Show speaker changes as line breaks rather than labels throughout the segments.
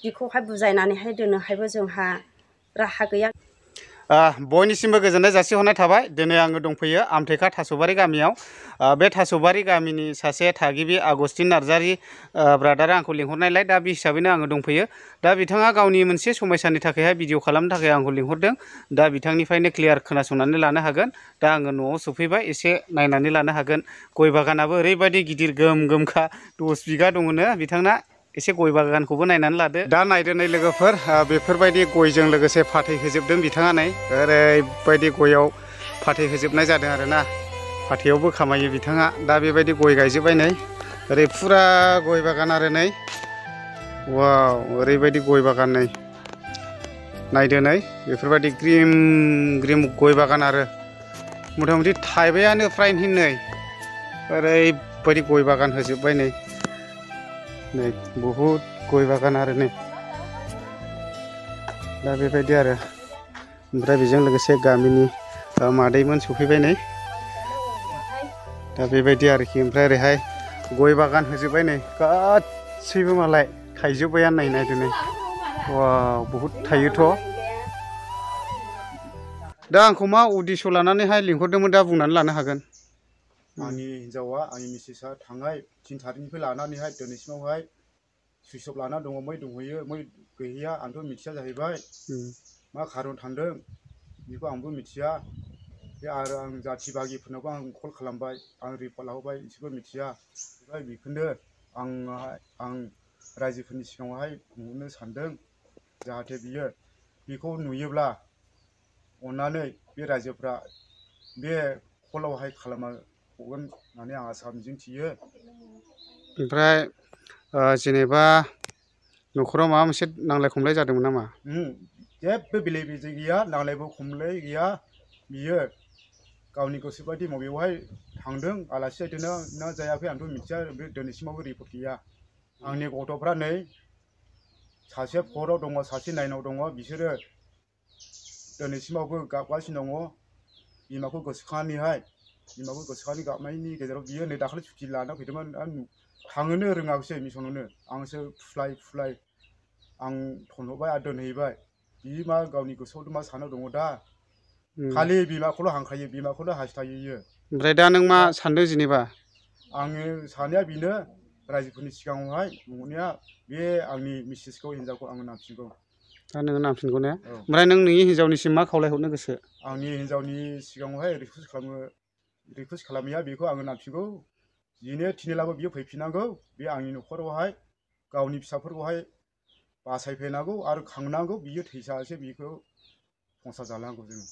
बिखौहाय बुजायनानैहाय दोननोहायबो जोंहा राहा गैया।
बयनिसिमबो गोजोननाय जासिहरनाय थाबाय। दिनै आङो दंफैयो आमथेखा थास'बारि गामियाव। बे थास'बारि गामिनि सासे थागिबि आगस्तिन नार्जारि ब्रादारा आंखौ लिंहरनायलाय दा बे हिसाबैनो आङो दंफैयो। दा बिथाङा गावनि मोनसे समयसानि थाखायहाय भिडिअ खालामनो थाखाय आंखौ लिंहरदों। दा बिथांनिफ्रायनो क्लियार खोनासंनानै लानो हागोन। दा आङो न'आव सफैबाय, एसे नायनानै लानो हागोन। गय बागानाबो ओरैबायदि गिदिर गोम गोमखा 10 बिगा दङनो बिथांना। एसे गय बागानखौबो नायनानै लादो। दा नायदो नै लोगोफोर, बेफोरबायदि गयजों लोगोसे फाथै होजोबदों बिथाङा। नै ओरैबायदि गयाव फाथै होजोबनाय जादों आरोना। फाथैयावबो खामायो बिथाङा। दा बेबायदि गय गायजोब्बाय नै। ओरै फुरा गय बागान आरो नै। वाव, ओरैबायदि गय बागान नै। नायदो नै बेफोरबायदि ग्रिम ग्रिम गय बागान आरो मथा मथि थाइबायानो फ्रायनो नै। ओरैबायदि गय बागान होजोब्बाय नै। नै बहुद गय बागान आरो नै। दा बेबायदि आरो ओमफ्राय बेजों लोगोसे गामिनि मादैमोन सफैबाय नै। दा बेबायदि आरोखि। ओमफ्राय ओरैहाय गय बागान होजोब्बाय नै गासैबो मालाय थाइजोब्बायानो नै। नायदो नै। वाव, बहुद थायोथ'। दा आंखौ मा उद्देश्य लानानैहाय लिंहरदोंमोन दा बुंनानै लानो हागोन?
आंनि हिन्जावा, आंनि मिसेसआ थांनाय 3 थारिखनिफ्राय लानानैहाय दिनैसिमावहाय सुइस अफ लाना दङ। मै दंहैयो, मै गैहैया आंथ' मिथिया जाहैबाय। मा खारन थांदों बेखौ आंबो मिथिया। बे आरो आं जाथि बागिफोरनावबो आं कल खालामबाय, आं रिपर्ट लाहरबाय, बिसोरबो मिथिया। बेखौनो आं रायजोफोरनि सिगाङावहाय बुंहरनो सानदों। जाहाथे बेखौ नुयोब्ला अननानै बे रायजोफ्रा बे कलावहाय खालामना हरगोन होननानै आं आसा मिजिंथियो।
ओमफ्राय जेनेबा न'खराव माबा मोनसे नांलाय खमलाय जादोंमोन नामा?
जेबो बेले बेजे गैया, नांलायबो खमलाय गैया। बियो गावनि गोसोबायदि बबेयावहाय थांदों, आलासि जाहैदों ना जायाखै आंथ' मिथिया। बे दिनैसिमावबो रिपर्ट गैया। आंनि गथ'फ्रा नै सासे 4 आव दङ, सासे 9 आव दङ। बिसोरो दिनैसिमावबो गाबगासिनो दङ बिमाखौ गोसोखांनानै गाबनायनि गेजेराव बियो नै दाखालि सुटि लाना फैदोंमोन। थांनोनो रोङाखिसै मिसनावनो। आंसो फुस्लाय आं थनहरबाय आरो दोनहैबाय। बि मा गावनि गोसोआव मा साननाय दङ दा। खालि बिमाखौल' हांख्रायो, बिमाखौल' हास्थायो।
ओमफ्राय दा नों मा सानदों जेनेबा?
आङो साननाया बेनो, रायजोफोरनि सिगाङावहाय बुंहरनाया बे आंनि मिसेसखौ, हिन्जावखौ आङो नांफिनगौ।
दा नोङो नांफिनगौ ने? ओमफ्राय नों नोंनि हिन्जावनिसिम मा खावलायहरनो गोसो?
आंनि हिन्जावनि सिगाङावहाय रिकुवेस्ट खालामनाया बेखौ आङो नांफिनगौ। जिनो थिनोब्लाबो बियो फैफिननांगौ। बे आंनि न'खरावहाय गावनि फिसाफोरखौहाय बासायफैनांगौ आरो खांनांगौ। बियो थैजासे बेखौ संसार जानांगौ जोङो।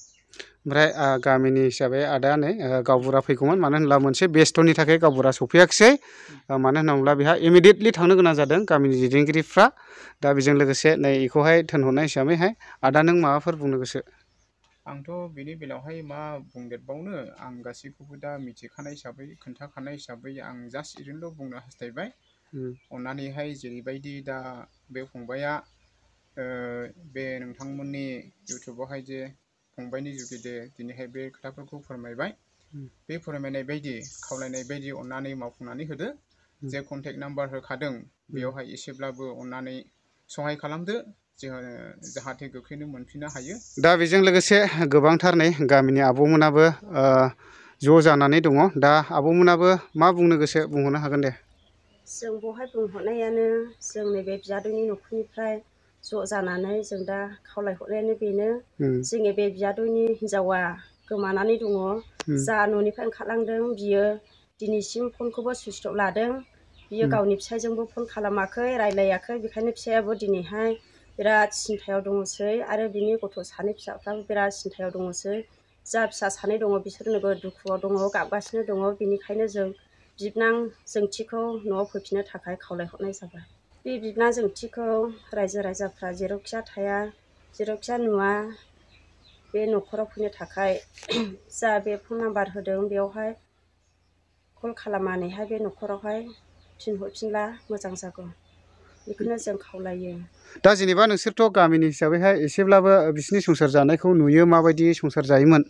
ओमफ्राय गामिनि हिसाबै आदा नै गावबुरा फैगौमोन, मानो होनब्ला मोनसे बेस्थ'नि थाखाय गावबुरा सफैयाखिसै। मानो होनोब्ला बेहा इमिडियेटलि थांनो गोनां जादों गामिनि दैदेनगिरिफ्रा। दा बेजों लोगोसे नै बेखौहाय थिनहरनाय हिसाबैहाय आदा नों माबाफोर बुंनो गोसो?
आंथ' बेनि बेलायावहाय मा बुंदेरबावनो, आं गासैखौबो दा मिथिखानाय हिसाबै, खोन्थाखानाय हिसाबै आं जास्ट ओरैनोल' बुंनो हास्थायबाय। अननानैहाय जेरैबायदि दा बे फंबाया बे नोंथांमोननि इउटुबावहाय जे फंबायनि जुगिदे दिनैहाय बे खोथाफोरखौ फोरमायबाय। बे फोरमायनाय बायदि, खावलायनाय बायदि अननानै मावफुंनानै होदो। जे कन्टेक्ट नाम्बार होखादों बेयावहाय एसेब्लाबो अननानै सहाय खालामदो, जाहाथे गोख्रैनो मोनफिननो हायो।
दा बेजों लोगोसे गोबांथार नै गामिनि आब'मोनाबो ज' जानानै दङ। दा आब'मोनाबो मा बुंनो गोसो बुंहरनो हागोन दे।
जों बेवहाय बुंहरनायानो, जों नैबे बियादैनि न'खरनिफ्राय ज' जानानै जों दा खावलायहरनायानो बेनो, जोंनि बे बियादैनि हिन्जावा गोमानानै दङ। जा न'निफ्राय ओंखारलांदों बियो दिनैसिम फनखौबो सुइस अफ लादों। बियो गावनि फिसायजोंबो फन खालामाखै, रायलायाखै। बेखायनो फिसायाबो दिनैहाय बिराद सिन्थायाव दङसै आरो बिनि गथ' 2 फिसाफ्राबो बिराद सिन्थायाव दङसै। जा फिसा 2 दङ बिसोर नोगोद दुखुआव दङ, गाबगासिनो दङ। बिनिखायनो जों बिबोनां जोंथिखौ न'आव फैफिननो थाखाय खावलायहरनाय जाबाय। बे बिबोनां जोंथिखौ रायजो राजाफ्रा जेरावखिया थाया, जेरावखिया नुवा, बे न'खराव फैनो थाखाय जा बे फन नाम्बार होदों बेयावहाय कल खालामनानैहाय बे न'खरावहाय थिनहरफिनब्ला मोजां जागौ, बेखौनो जों खावलायो।
दा जेनेबा नोंसोरथ' गामिनि हिसाबैहाय एसेब्लाबो बिसिनि संसार जानायखौ नुयो, माबायदि संसार जायोमोन।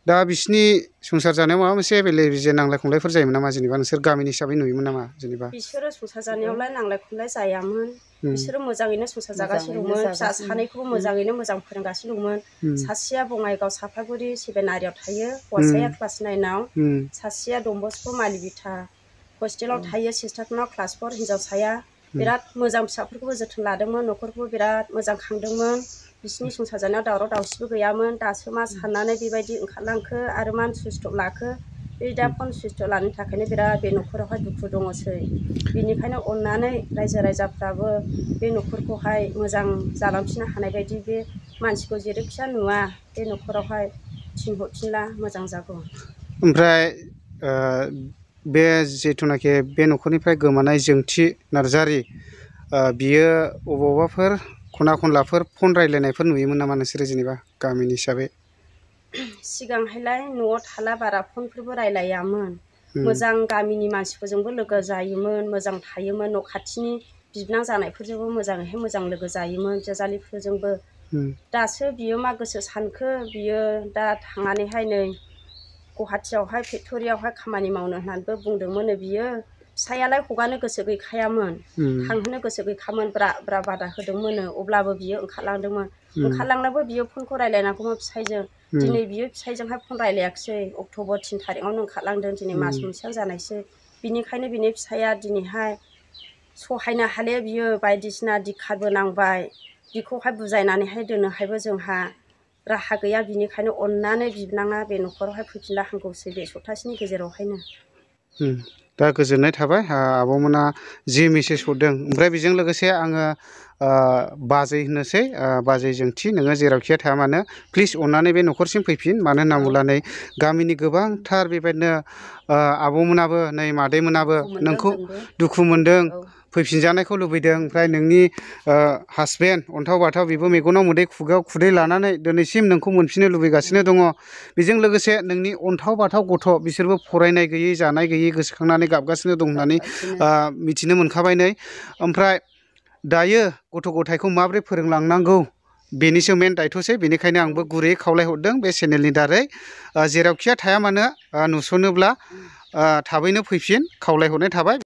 दा बिसिनि संसार जानायाव माबा मोनसे बेले बेजे नांलाय खमलायफोर जायोमोन नामा जेनेबा नोंसोर गामिनि हिसाबै नुयोमोन नामा जेनेबा
बिसोरो संसार जानायावलाय नांलाय खमलाय जायामोन बिसोरो मोजाङैनो संसार जागासिनो दंमोन फिसा सानैखौबो मोजाङैनो मोजां फोरोंगासिनो दंमोन सासेया बङाइगाव सापागुरि सेभेनारियाव थायो हौवासाया क्लास 9आव सासेया डनबस्क' मालिबिथा हस्टेलाव थायो सिस्टारनाव क्लास 4 हिनजावसाया बिराद मोजां फिसाफोरखौबो जोथोन लादोंमोन न'खरखौबो बिराद मोजां खांदोंमोन बिसिनि संसार जानायाव दावराव दावसिबो गैयामोन दासो मा साननानै बेबायदि ओंखारलांखो आरो मा सुइस्ट अफ लाखो बे दा फन सुइस्ट अफ लानो थाखायनो बिराद बे न'खरावहाय दुखु दङसै बेनिखायनो अननानै रायजो राजाफ्राबो बे न'खरखौहाय मोजां जालांफिननो हानाय बायदि बे मानसिखौ जेरैखिया नुवा बे न'खरावहाय थिनहरफिनला मोजां जागौ
ओमफ्राय बे जिथुनाखि बे न'खरनिफ्राय गोमानाय जोंथि नार्जारि बियो अबावबाफोर खना खनलाफोर फन रायलायनायफोर नुयोमोन नामा नोंसोरो जेनेबा गामिनि हिसाबै
सिगांहायलाय न'आव थाला बारा फनफोरबो रायलायामोन मोजां गामिनि मानसिफोरजोंबो लोगो जायोमोन मोजां थायोमोन न' खाथिनि बिबनां जानायफोरजोंबो मोजाङैहाय मोजां लोगो जायोमोन बिजावजालिफोरजोंबो दासो बियो मा गोसो सानखो बियो दा थांनानैहाय नै गुवाहाटियावहाय फेक्ट'रियावहाय खामानि मावनो होननानैबो बुंदोंमोन बियो फिसायालाय हगारनो गोसो गैखायामोन थांहोनो गोसो गैखामोन ब्रा ब्रा बादा होदोंमोन अब्लाबो बियो ओंखारलांदोंमोन ओंखारलांनाबो बियो फनखौ रायलायनांगौमोन फिसायजों दिनै बियो फिसायजोंहाय फन रायलायाखिसै अक्ट'बर 3 तारिखआवनो ओंखारलांदों दिनै मास मोनसेयानो जानायसै बिनिखायनो बिनि फिसाया दिनैहाय सहायनो हाले बियो बायदिसिना दिखारबो नांबाय बिखौहाय बुजायनानैहाय दोननोहायबो जोंहा राहा गैया बिनिखायनो अननानै बिबनाङा बे न'खरावहाय फैफिनला हांगौसै बे सप्तासेनि गेजेरावहायनो
दा गोजोननाय थाबाय आब'मोना जि मेसेज हरदों ओमफ्राय बेजों लोगोसे आङो बाजै होननोसै बाजै जोंथि नोङो जेरावखि थाया मानो प्लिज अननानै बे न'खरसिम फैफिन मानो होनना बुङोब्ला नै गामिनि गोबांथार बेबायदिनो आब'मोनाबो नै मादैमोनाबो नोंखौ दुखु मोनदों फैफिनजानायखौ लुबैदों ओमफ्राय नोंनि हासबेन्ड अन्थाव बाथाव बेबो मेगनाव मोदै खुगायाव खुदै लानानै दिनैसिम नोंखौ मोनफिननो लुबैगासिनो दङ बेजों लोगोसे नोंनि अन्थाव बाथाव गथ' बिसोरबो फरायनाय गैयै जानाय गैयै गोसोखांनानै गाबगासिनो दं होननानै मिथिनो मोनखाबाय नै ओमफ्राय दायो गथ' गथायखौ माबोरै फोरोंलांनांगौ बेनिसो मेन दायथ'सै बेनिखायनो आंबो गुरैयै खावलायहरदों बे चेनेलनि दारै जेरावखिया थाया मानो नुस'नोब्ला थाबैनो फैफिन खावलायहरनाय थाबाय।